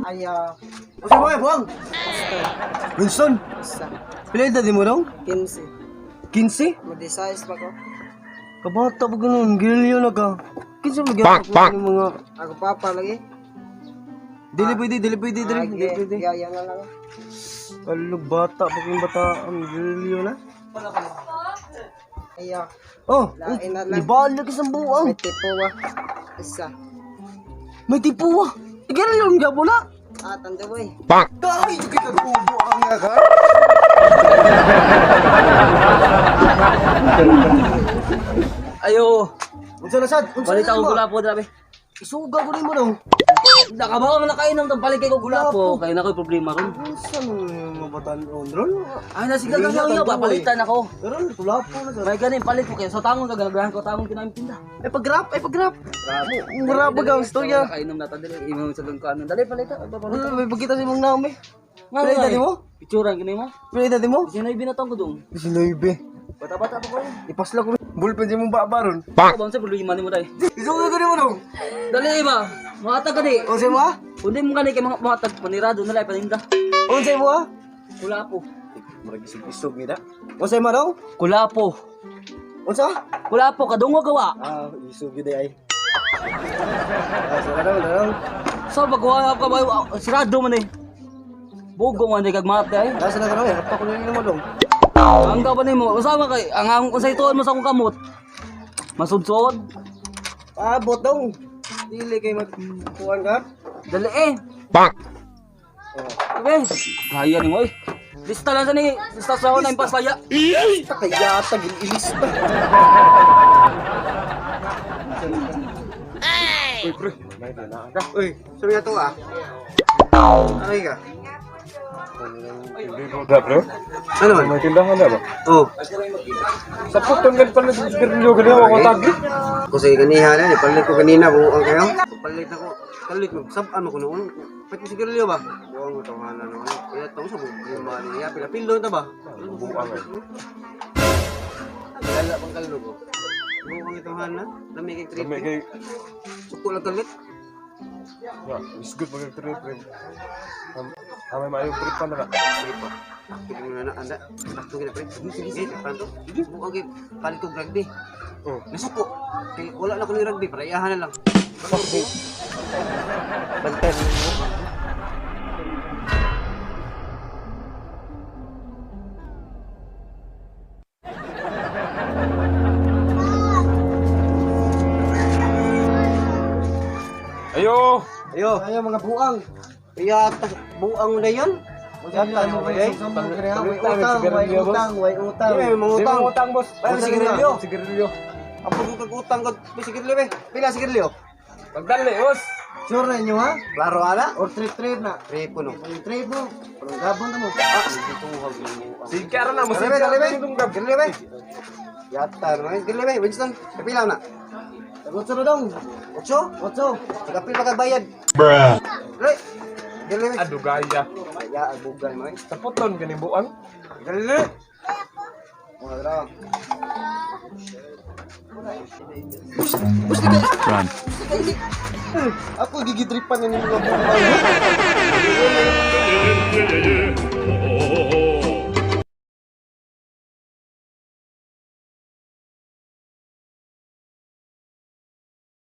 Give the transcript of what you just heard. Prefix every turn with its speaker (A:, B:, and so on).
A: Aya,
B: Unsa mo buang? Winston,
A: isa.
B: pila edad mo dong?
A: 15.
B: 15?
A: Mag-size pa ko.
B: Kabata pa ganun, gilyo na ka. Kinsa mo gyud mga
A: Ako papa lagi.
B: Dili pwede, dili pwede, dili,
A: Ah,
B: dili pwede.
A: Gaya na lang.
B: Kalog bata pa kayong bata, ang gilyo na.
A: Aya,
B: Oh,
A: Lain na lang.
B: ibalik isang buang.
A: May tipo wa. Isa.
B: May tipo ah. Gilyo ang gabo na.
A: Ah, tanda boy.
B: Dahil yung kita buang nga ka.
C: Ayo,
B: Unsa na sad? Unsa
C: balita
B: na
C: ko
B: mo?
C: gulapo grabe.
B: Isuga ko rin mo dong.
C: Nakabaw man na kainom tong palit kay ko gulapo. Kay na ko'y problema ron.
B: Unsa nung mabatan on ron?
C: Ay na sige gang yang ba palitan ako.
B: Pero gulapo na sad.
C: May ganin palit ko kay sa tangon ka gagahan ko tangon kinaim tinda.
B: Ay pagrap, ay pagrap. Mura ba ang istorya?
C: Kainom na ta dili imo sa gang kanon. Dali palita, palita.
B: Ano, may pagkita sa imong naom eh. Pila edad mo?
C: Picturean kini mo.
B: Pila edad mo?
C: Sinay binatong ko dong.
B: 19.
C: Bata-bata pa ko.
B: Ipasla ko. Bullpen sa imong baba ron.
C: Bang! Ba sa problema nimo dai.
B: Isuga ko nimo dong.
C: Dali ba? Mahatag ka di.
B: Unsa mo ah?
C: Kundi mo gani kay mga mahatag panirado na lang paninda.
B: Unsa mo ah?
C: Kulapo.
B: Murag isog-isog ni da. Unsa mo dong?
C: Kulapo.
B: Unsa?
C: Kulapo kadungog gawa.
B: Ah, isog gyud ay. Ah, sira daw, daw.
C: So pagkuha ka ba sirado man eh. Bugo man eh kag mate ay.
B: Asa na karon eh, hapa ko nimo dong.
C: Ang ka ba nimo? Usa man kay ang unsay tuon mo sa akong kamot. Masudsod.
B: Abot dong. Dili kay magkuan ka.
C: Dali eh.
D: Bonk.
C: Oh. Eh, gaya nimo eh. Lista lang sa ni, lista sa ako na impaslaya.
B: Lista kay yata gilista.
D: Uy, pre.
B: Uy, sabi na to ah. Aray ka.
D: Da, bro.
B: Ano man?
D: May tindahan na ba?
B: Oh.
D: Sa putong gan pala sa sigarilyo ganyan ako tagi.
B: Ko sa ganiha na, ipalit ko kanina buang kayo. Palit ako. Kalit mo sab ano ko noon. Pati sigarilyo ba? Buang mo tawhanan noon. Kaya tong sa problema niya pila pilo ta ba?
D: Buang ay.
B: Lala pang kalog ko. Buang itawhana, lami kay trip.
D: Lami kay
B: Suko lang kalit.
D: Ya, is good pag trip pre. Amay maayo trip pa na ka.
B: Trip pa. Pili mo na anda. Sakto gina pre. Sige sige, pranto. Buang kay palit ko rugby.
D: Oh.
B: Nasuko. Kay wala na ko ni rugby, para iyahan na lang. Bantay.
D: Ayo.
B: Ayo. Ayo mga buang. Iya, buang na yan. Yata mo ba yan?
D: Way utang, way utang,
B: way utang. May mga utang.
D: Utang, utang boss.
B: Ay, sigarilyo.
D: Sigarilyo.
B: Ang pagkukag utang ko, may sigarilyo eh. Pila sigarilyo?
D: Pagdali, boss.
A: Sure na inyo ha?
B: Klaro ala?
A: Or trip-trip na?
B: Trip ko no.
A: Trip mo. Parang gabon na mo.
B: Ah, sige tuwag ng buang.
D: Sige ara na,
B: Dali
D: masig.
B: be, dali be. Sigarilyo be. Yata no. Sigarilyo be, Winston. Pila na?
A: Otso na dong.
B: Otso?
A: Otso.
B: Tagapil pa kag bayad.
D: Bruh.
B: Dali. Sigarilyo be.
D: Adugaya.
B: Kaya abugan mo eh.
D: Sa puton gani buang.
B: Sigarilyo. Mga dra.
D: Run.
B: Ako gigitripan ni mga buang.
E: Yeah, yeah, yeah. Oh,